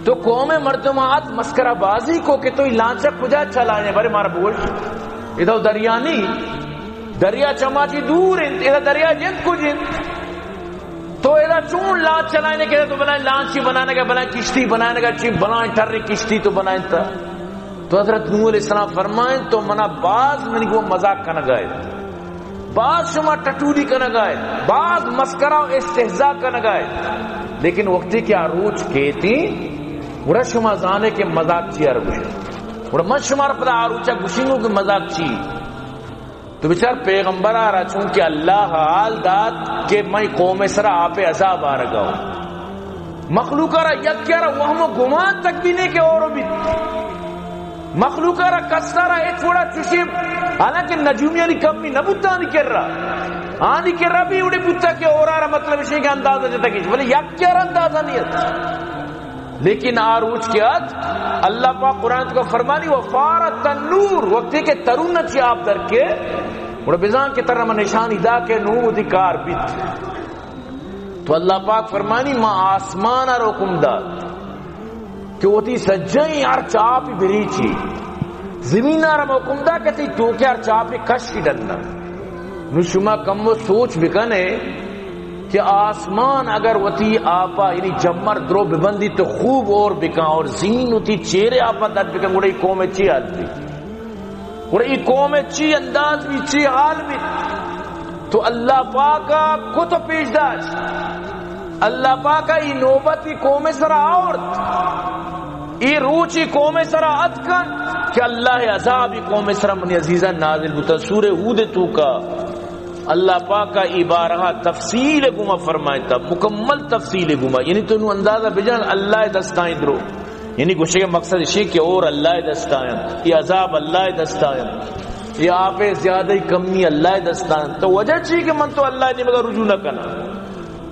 تو قوم مردم آت مسکرہ بازی کو کہ تو ای لانچ کجا چلائیں، بارے مارا بگوش۔ ادا دریا نہیں، دریا چما چی دور انت، ادا دریا جند کج انت۔ تو ادا چون لانچ چلائیں کہ تو بلائیں لانچی بنانے گا، بلائیں کشتی بنانے گا، چی بلائیں ٹر کشتی تو بنائیں تا۔ تو حضرت نوح علیہ السلام فرمائیں، تو منا باز منی گوں مذاق کنگا ات، باز شما ٹٹولی کنگا ات، باز مسکرا و استہزاء کنگا ات، لیکن وقتی کہ آ روچ کیتی، گڑا شما زانے کہ مذاق چی آرا گوشن۔ گڑا من شما را پدا آ روچا گوشنگو کہ مذاق چی۔ تو بچار، پیغمبر آرا چونکہ اللہ حال دات کہ مئی قوم سرا آپ عذاب آرگا ہو، مخلوق آرا یک آرا وہم و گمان تک بھی نہیں کہ اور بیت۔ مخلوق آرا کس آرا ایک وڑا چشی، حالانکہ نجومیانی کمی نہ بوتا آنی کرا، آنی کرا بھی وڑے بوتا کہ اور آرا مطلب اشی کہ اندازہ جتا کیش، بلے یک آرا اندازہ نہیں ات۔ لیکن آ روچ کہ ات، اللہ پاک قرآن تو فرمانی، وفار التنور، وقتی کہ ترون چی آپ در کے، گڑا بزان کہ ترا من نشانی دا کہ نو وتی کار بیت۔ تو اللہ پاک فرمانی، ما آسمان آرا حکم دات کہ وتی سجہیں ہر چاپی بریچی، زمین آرا ما حکم دا کہ تی توکے ہر چاپی کشی ڈننا۔ نو شما کم و سوچ بکنے کہ آسمان اگر وتی آپا، یعنی جمر درو ببندی تو خوب اور بکن، اور زمین وتی چیرے آپا در بکن، گڑا ای قوم چی حال بی؟ گڑا ای قوم چی انداز بی، چی حال بی؟ تو اللہ پاکا کت و پیش داشت۔ اللہ پاکا ای نوبت ای قوم سرا آورت۔ ای روچ ای قوم سرا اتکن کہ اللہ عذاب ای قوم سرا منی عزیزان نازل بوتا۔ سورہ ہود توکا اللہ پاکا ای بارہا تفصیل گوما فرمائتا، مکمل تفصیل گوما، یعنی تو نو اندازہ بجان اللہ دستائیں درو۔ یعنی گوشے مقصد اشی کہ اور اللہ دستائیں، ای عذاب اللہ دستائیں، ای آپ زیادہ کمی اللہ دستائیں۔ تو وجہ چی کہ من تو اللہ نیمگا رجوع نہ کنا؟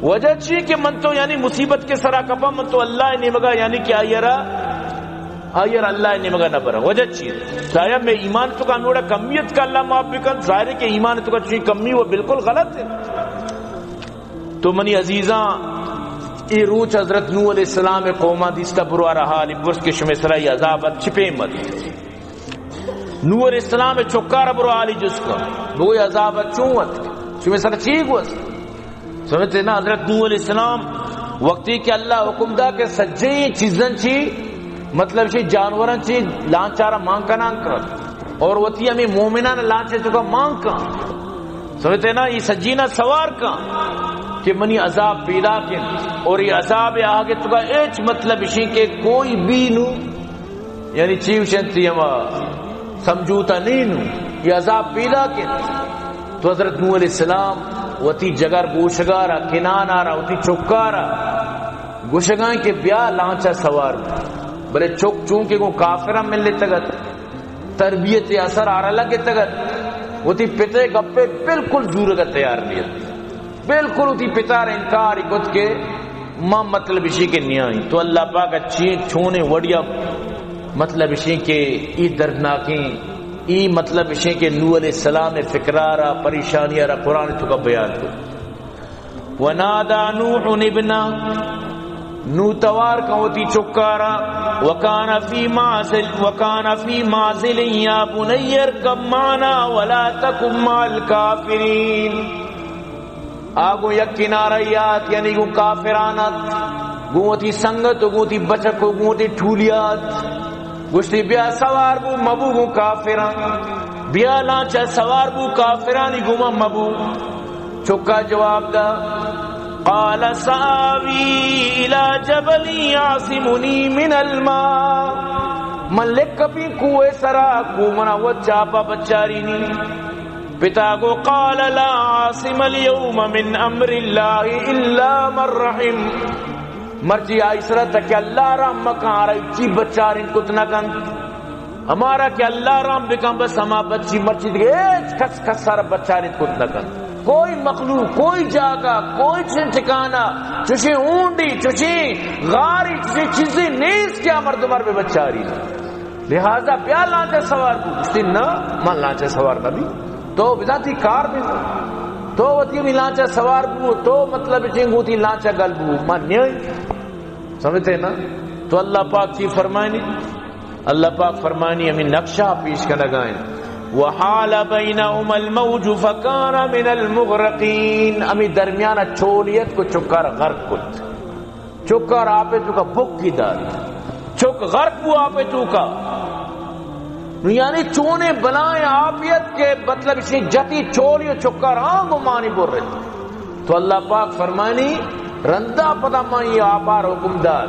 وجہ چی کہ من تو یعنی مصیبت کے سرا کپا، من تو اللہ نیمگا یعنی کہ آئیرا، آئیرا اللہ نیمگا نہ برا۔ وجہ چی؟ شاید میں ایمان تو کا ہمیں کمیت کا اللہ معاف بکن، ظاہر ہے کہ ایمان تو کا چی کمی وہ بالکل غلط ہے۔ تو منی عزیزاں، ای روچ حضرت نوح علیہ السلام قوما دیستا برو آرا حالی پرس کہ شمے سرا ای عذاب ات چی پیمت۔ نوح علیہ السلام چکارا برو حالی جس کا، بگو ای عذاب ات چون ات، شمے سرا چی گوست؟ سمجھتے نا؟ حضرت نوح علیہ السلام وقتی کہ اللہ حکم دا کہ سجیں چیزاں چی، مطلب شی جانوراں چی لانچارا مان کنان کر، اور وتی ہمیں مومنان لانچے تو کا مان کن۔ سمجھتے نا؟ یہ سجینا سوار کن کہ منی عذاب پیدا کن، اور یہ عذاب آگے تو کا ایچ مطلب شی کہ کوئی بھی نو یعنی چی وشنتی ہما سمجھوتا نینو، یہ عذاب پیدا کن۔ تو حضرت نوح علیہ السلام وتی جگر گوشگارا، کنانارا، وتی چکارا گوشگائیں کہ بیا لانچا سوار بو۔ بلے چک چونکہ گوں کافراں ملتگت، تربیت اثر آرا لگتگت، وتی پتے گپے بالکل زورگا تیار نیت۔ بالکل وتی پتار انکار کت کہ ما مطلب اشی کہ نیائیں۔ تو اللہ پاک اچھی چونے وڑیا مطلب اشی کہ ای دردناکیں، ای مطلب اشی کہ نوح علیہ السلام فکرارا پریشانی را قرآن تو کا بیان کو۔ ونادى نوح ابنه، نو توار کن وتی چکارا، وكان في معزل، وكان في معزل يا بني اركب معنا ولا تكن مع الكافرين۔ آ گوں یک کنارہ یات، یعنی گوں کافران ات، گوں وتی سنگت و گوں وتی بچک و گوں وتی ٹولیات۔ گوشتی، بیا سوار بو، مبو گوں کافران۔ بیا لانچا سوار بو، کافرانی گوما مبو۔ چکا جواب دا، قال سآوي إلى جبل يعصمني من الماء۔ من لکپی کوہ سرا، کو منا وت چاپا بچارینی۔ پتا گو، قال لا عاصم اليوم من امر الله الا من رحم۔ مرچی آئی سرا تک اللہ رحم مکان، آرا چی بچارین کت نہ کنت۔ ہمارا کہ اللہ رحم بکن، بس ہما بچی مرچی دیگہ ہیچ کس کس سر بچارین کت نہ کنت۔ کوئی مخلوق، کوئی جاگہ، کوئی چشیں ٹھکانہ، چشیں ہونڈی، چشیں غاری، چشیں چیزی نیست کہ آ مردم ار بہ بچاری۔ لہذا بیا لانچ سوار بو۔ گوشتی، نہ، من لانچ سوار نہ بی۔ تو بزاں تی کار بزاں۔ تو وتی ہمے لانچ سوار بو، تو مطلب چنگو تی لانچ گل بو، من نیائی۔ سمجھتے نا؟ تو اللہ پاک چی فرمائنی؟ اللہ پاک فرمانی ہمیں نقشہ پیش کنگائیں، وحال بينهما الموج فكان من المغرقين۔ ہمیں درمیان چولیت کو چکار غرق کت، چکار آپے تو کا بکی دار، چک غرق بو آپے تو کا۔ یعنی چونیں بلائیں آپیت کہ مطلب اشی جتی چولی و چکا رانگ و مانی برت۔ تو اللہ پاک فرمانی، رندا پدا من یہ آپار حکم دات،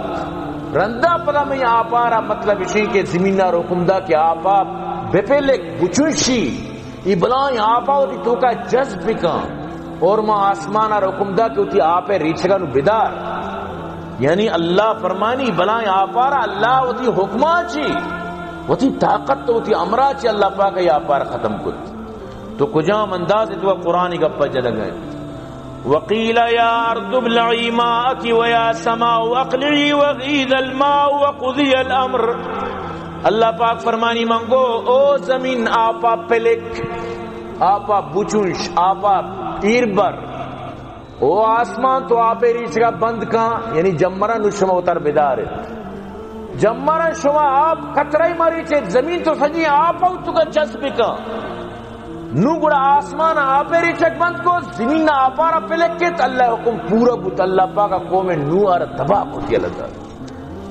رندا پدا من یہ آپارا مطلب اشی کہ زمینار حکم دات کہ آپا بپلک، بچنشی، ای بلائیں آپا وتی توکا جذب بکن، اور ما آسمانار حکم دات کہ وتی آپے ریچگا نو بدار۔ یعنی اللہ فرمانی، بلائیں آپارا اللہ وتی حکما چی، وتی طاقت تو وتی امرا چی اللہ پاک ای آپار ختم کت۔ تو کجام انداز تو قرآنی گپا جنگ ہے؟ وقیل یا ارض ابلعی ماءک ویا سماء اقلعی وغیض الماء وقضی الامر۔ اللہ پاک فرمانی، من گو، او زمین آپا پلک، آپا بچنش، آپا ایر بر۔ او آسمان تو آپے ریچگا بند کن، یعنی جمرا نو شما وتر بدارت۔ جمرا شما آپ قطرہ مریچے، زمین تو سجی آپ تو کا جذب کن۔ نو گڑا آسمان آپے ریچگ بند کو، زمین آپارا پلکت، اللہ حکم پورا بوت، اللہ پاک قوم نوح آرا تباہ کت، اللہ تعالی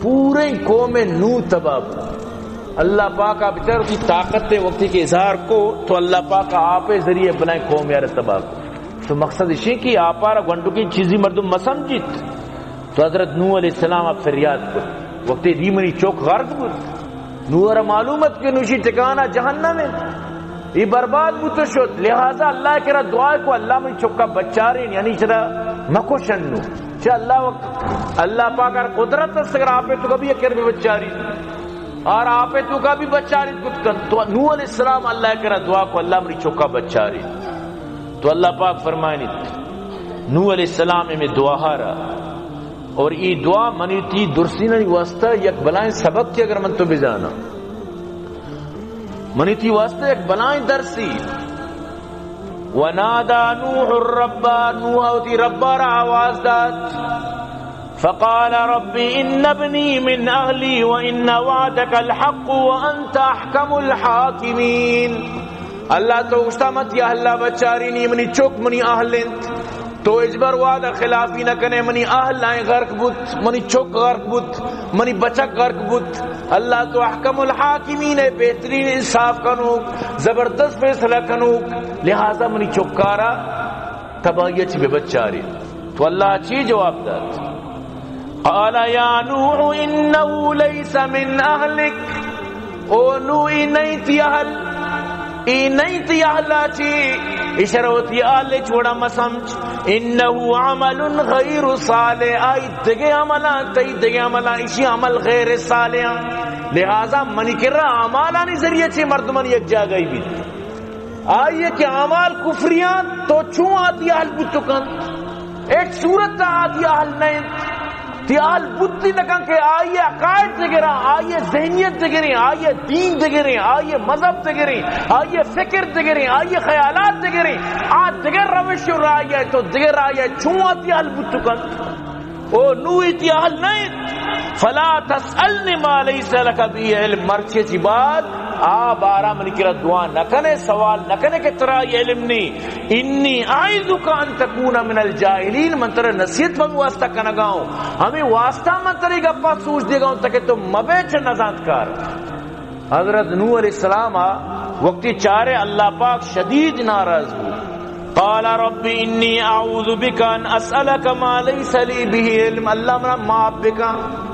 پورے قوم نوح تباہ کو۔ اللہ پاک آ بچار کی طاقت تے وقتی کے اظہار کو تو اللہ پاک آپے ذریعے بلائیں قوم یار تباہ کو۔ تو مقصد اشی کہ آپارا گونڈو کی چیزی مردم مسمجیت۔ تو حضرت نوح علیہ السلام آپ فریاد کو، وقتی دی منی چوک غرق بود۔ نوح را معلومت کہ نوشی ٹکانا جہنم ہے، یہ برباد بوت شد۔ لہذا اللہ کرا دعا کو، اللہ منی چکا بچارین، یعنی چرا مکوشن نو۔ چہ اللہ وقت، اللہ پاک ہر قدرت است اگر آپے تو کبھی اکر بھی بچاری، اور آپے تو کا بھی بچاری کت کن۔ تو نوح علیہ السلام اللہ کرا دعا کو، اللہ منی چکا بچاری۔ تو اللہ پاک فرمائنی، نوح علیہ السلام میں دعا را، اور ای دعا منی تی درسینانی واسطہ یک بلائیں سبق کی اگر من تو بزانا۔ منی تی واسطہ یک بلائیں درسی۔ ونادى نوح ربه، نوح وتی ربا را آواز دات۔ فقال رب إن ابني من أهلي وإن وعدك الحق وأنت أحكم الحاكمين۔ اللہ تو گوشتا من تی اہلا بچارینی، منی چک منی اہل انت۔ تو ہچبر وعدہ خلافی نہ کنے، منی اہل آئیں غرق بوت، منی چک غرق بوت، منی بچک غرق بوت۔ اللہ تو احکم الحاکمین ہے، بہترین انصاف کنوک، زبردست فیصلہ کنوک، لہذا منی چکارا تباہی چی بے بچاری۔ تو اللہ چی جواب دات؟ قال يا نوح إنه ليس من أهلك، او نو، ای نہیں تی اہل، ای نہیں تی اہلا چی، اشرا وتی اہل چوڑا مسمج۔ انه عمل غير صالح، آئی دگہ عملاں، تئی دگہ عملاں، اشی عمل غیر صالحاں۔ لہذا منی کرا اعمالانی ذریعے چی مردمانی یک جاگہی بیت۔ آئی کہ اعمال کفریاں تو چون آتی اہل بوت کنت؟ ایک صورت آتی اہل نہیں۔ تی اہل بوتی نہ کن کہ آئی عقائد دگراں، آئی ذہنیت دگریں، آئی دین دگریں، آئی مذہب دگریں، آئی فکر دگریں، آئی خیالات دگریں، آ دگر روش و رائے تو دگر رائے چون آتی اہل بوت کنت؟ او نو، تی اہل نہیں۔ فلا تسألني ما ليس لك به علم، مرچی چی بعد آ بارا منی کرا دعا نہ کنے، سوال نہ کنے کہ ترا علم نہیں۔ إني أعظك أن تكون من الجاهلين، من ترا نصیحت پہ واسطہ کنگاؤں، ہمیں واسطہ من تری گپا سوچ دیگاؤں تاکہ تو مبے چہ نزانتکار۔ حضرت نوح علیہ السلام آ وقتی چارے اللہ پاک شدید ناراض بو۔ قال رب إني أعوذ بك أن أسألك ما ليس لي به علم، اللہ منا معاف بکن،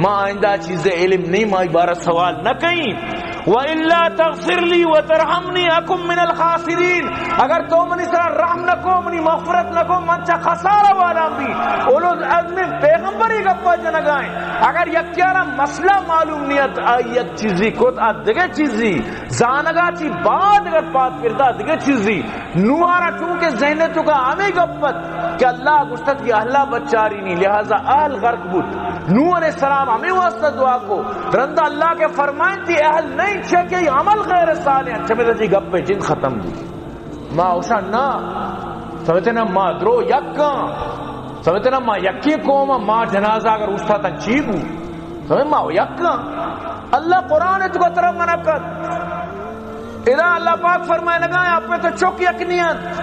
ما آئندہ چیز علم نہیں، ما بارہ سوال نہ کہیں۔ وإلا تغفر لي وترحمني أكن من الخاسرين، اگر تو منی سرا رحم نہ کو، منی مغفرت نہ کو، من چا خسارہ والا بھی۔ اولو عزم پیغمبری گپا جنگائیں۔ اگر یکیارا مسئلہ معلوم نیت، آئی یک چیزی کت، آ دگہ چیزی زانگا چی بعد اگر پاد پردا دگہ چیزی۔ نوح را چونکہ ذہن تو کا ہمیں گپت کہ اللہ گشتت کہ اہلا بچارینی، لہذا اہل غرق بوت۔ نوح علیہ السلام ہمیں واسطہ دعا کو، رندا اللہ کے فرمائیں تی اہل نہیں چہ کہ عمل غیر صالح، چمے تی گپ جند ختم بوت۔ ما اوشا نہ سمجھتے نا، ما درو یکاں سمجھتے نا، ما یکی قوم، ما جنازہ اگر اوشتا تن چی بو؟ سمجھ ما یکاں۔ اللہ قرآن تو کا طرف منع کر۔ ادا اللہ پاک فرمائے لگا، آپ پہ تو چک یک نیت۔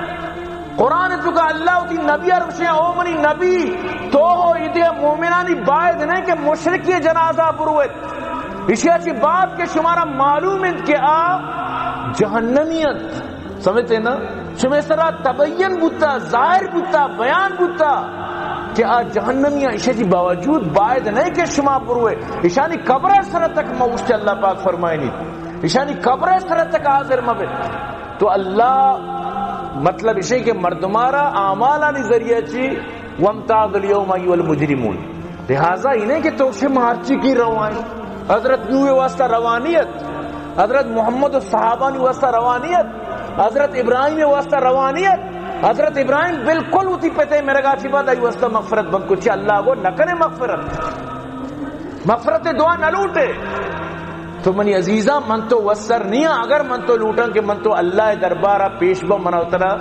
قرآن تو کا اللہ وتی نبی عرشیں، او منی نبی، تو ہو ایدے مومنانی باید نہیں کہ مشرکی جنازہ بروت۔ اشیا چی بعد کہ شمارا معلوم انت کہ آ جہنمی انت، سمجھتے نا؟ شمے سرا تبین بوتا، ظاہر بوتا، بیان بوتا کہ آ جہنمی انت۔ اشیا چی باوجود باید نہیں کہ شما بروے۔ اشانی قبر سر تک موشت، اللہ پاک فرمائنی، اشانی قبر سر تک حاضر مبے۔ تو اللہ مطلب اشے کہ مردمارا اعمالانی ذریعہ چی وامتاز الیوم ایھا المجرمون۔ لہذا انہیں کہ تو شما ہرچی کی روائیں، حضرت نوح واسطہ روانیت، حضرت محمد و صحابانی واسطہ روانیت، حضرت ابراہیم واسطہ روانیت۔ حضرت ابراہیم بالکل اتی پتے مرگا چی بعد آئی واسطہ مغفرت بند کو، چی اللہ گو نکنے مغفرت، مغفرت دعا نہ لوٹے۔ تو منی عزیزاں، من تو وسر نیاں، اگر من تو لوٹاں کہ من تو اللہ دربارا پیش بہ، منا ترا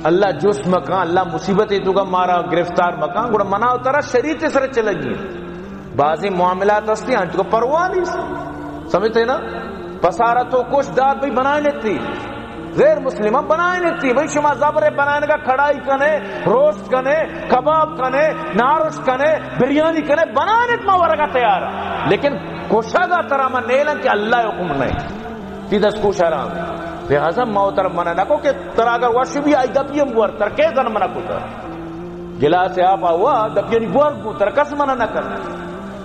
اللہ جست مکاں، اللہ مصیبت تو کا مارا گرفتار مکاں، گڑا منا ترا شریعت سر چلگی۔ بعضی معاملات ہستی ہیں تو پرواہ نہیں، سمجھتے نا؟ پسارا تو کش دار بھئی بنائے نتی، غیر مسلمان بنائے نتی بھئی، شما زبر بنائے کا، کڑائی کنے، روسٹ کنے، کباب کنے، نارش کنے، بریانی کنے، بنائے نت ما ورگا تیار، لیکن کشگا ترا ما نیلن کہ اللہ حکم نہیں، تی دست کو شرام۔ لہذا ما ترا منع نہ کو کہ ترا اگر وش بھی آئی دپی ہم بور، تر کے زن منع کو تر گلاس آپ آوا دپیانی بور گو، تر کس منع نہ کر۔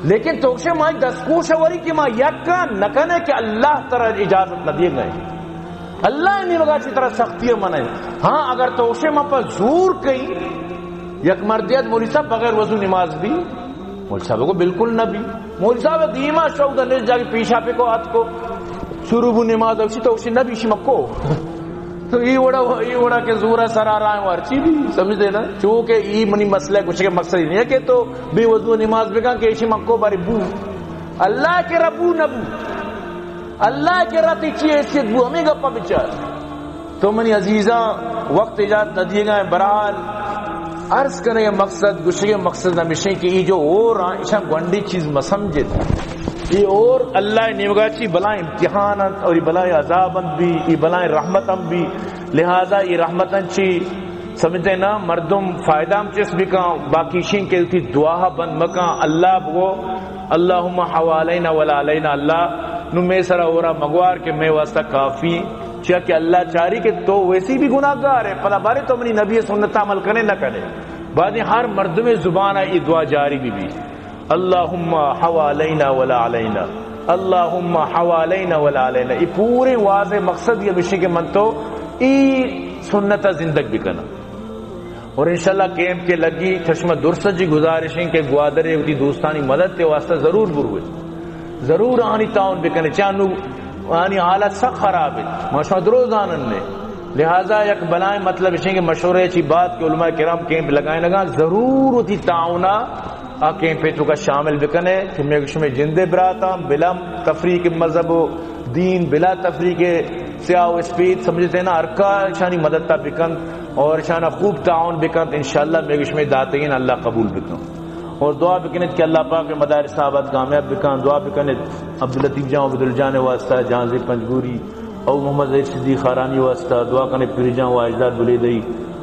لیکن تو شے ما دست کو شوری کہ ما یک نہ کنے کہ اللہ ترا اجازت نہ دیے گئے، اللہ نیمگا چی ترا سختی منع۔ ہاں، اگر تو شے ما پر زور کئی، یک مردیت مولوی صاحب بغیر وضو نماز بھی؟ مولوی صاحب کو بالکل نہ بھی۔ مولوی صاحب دیما شو دا نش جاگی پیشا پہ کو آت کو، شروع بو نماز اوشی تو اوشی نہ بھی شی مکو۔ تو ای وڑا، ای وڑا کہ زورا سرا رائے وارچی بھی، سمجھتے نا؟ چونکہ ای منی مسئلہ کچھ کے مقصد ہی نہیں ہے کہ تو بے وضو نماز بکن کہ ایشی مکو باری بو۔ اللہ کے ربو نبو، اللہ کے رتی چی حیثیت بو، ہمیں گپا بچار۔ تو منی عزیزاں، وقت اجازت نہ دیے گا۔ بہرحال، عرض کرنے مقصد، گوشگے مقصد ہمیشہ کہ یہ جو اور ہیں، ایشاں گونڈی چیز مسمجھت۔ یہ اور اللہ نیمگا چی بلائیں امتحان انت اور یہ بلائیں عذاب انت بھی، یہ بلائیں رحمت انت بھی۔ لہذا یہ رحمتاں چی سمجھتے نا، مردم فائدہ ہم چس بکاں، باقی شین کے تی دعا بند مکاں۔ اللہ بگو، اللہم حوالینا ولا علینا، اللہ نو میں سرا اورا مگوار کہ میں واسطہ کافی، چیا کہ اللہ چاری کہ تو ویسی بھی گناہگار ہے، پدا بارے تو منی نبی سنت عمل کنے نہ کنے۔ بعد ہر مردم زبان ای دعا جاری بھی بھی۔ اللہم حوالینا ولا علینا، اللہم حوالینا ولا علینا۔ یہ پورے واضح مقصد یہ بشی کہ من تو ای سنت زندگ بکنا۔ اور انشاءاللہ کیمپ کے لگی چشمہ درست جی گزارشیں کہ گوادر وتی دوستانی مدد کے واسطہ ضرور بروے، ضرور آنی تعاون بکنے، چانو آنی حالت سخت خراب ہے، ما شما درو زانن نے۔ لہذا یک بلائیں مطلب اشیں کہ مشورہ چی بات کہ علماء کرام کیمپ لگائیں لگا، ضرور وتی تعاونا آ کیمپ تو کا شامل بکنے کہ میں شمے جندے براتاں بلا تفریق مذہب و دین، بلا تفریق سیاہ و اسپید، سمجھتے نا، ہر کا شانی مدد تا بکن اور شانا خوب تعاون بکن، انشاءاللہ میں شمے داتگین اللہ قبول بکن۔ اور دعا بکنت کہ اللہ پاک مدارس آباد کامیاب بکن۔ دعا بکنت عبداللطیف جان، عبدالجان واسطہ، جہانزیب پنجگوری، او محمد ظہیر صدیق خارانی واسطہ دعا کنے، پیری جان واجدار بلیدئی،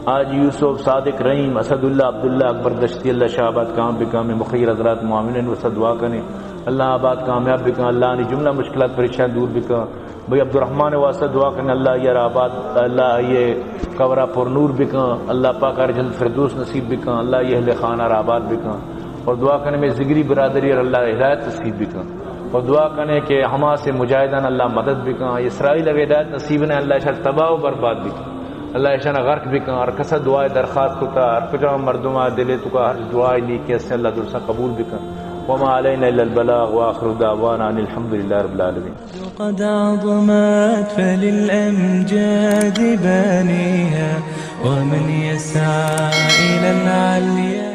حاجی یوسف، صادق رحیم، اسد اللہ، عبداللہ، اکبر دشتی، اللہ شاہ آباد کام بکن، میں مخیر حضرات معاونین واسطہ دعا کنے، اللہ آباد کامیاب بکن، اللہ آنی جملہ مشکلات پریشان دور بکن۔ بھئی عبدالرحمن واسطہ دعا کنے، اللہ یہ آباد، اللہ یہ قبرہ پر نور بکن، اللہ پاک ہر جنت فردوس نصیب بکن، اللہ یہ اہل خانہ آباد بکن۔ اور دعا کنے میں ذگری برادری اور اللہ ہدایت نصیب بکن۔ اور دعا کنے کہ حماس مجاہدان اللہ مدد بکن، اسرائیل اگر ہدایت نصیب نے اللہ شر تباہ و برباد بکن، اللہ شان غرق بکن۔ ہر کسا دعا درخواست کتا، ہر کجا مردم دل تو کا ہر دعا نیکی است اللہ درسا قبول بکن۔ وما علینا الا البلاغ وآخر دعوانا ان الحمد لله رب العالمين۔ قد عظمت فللأمجاد بانيها ومن يسعى إلى العليا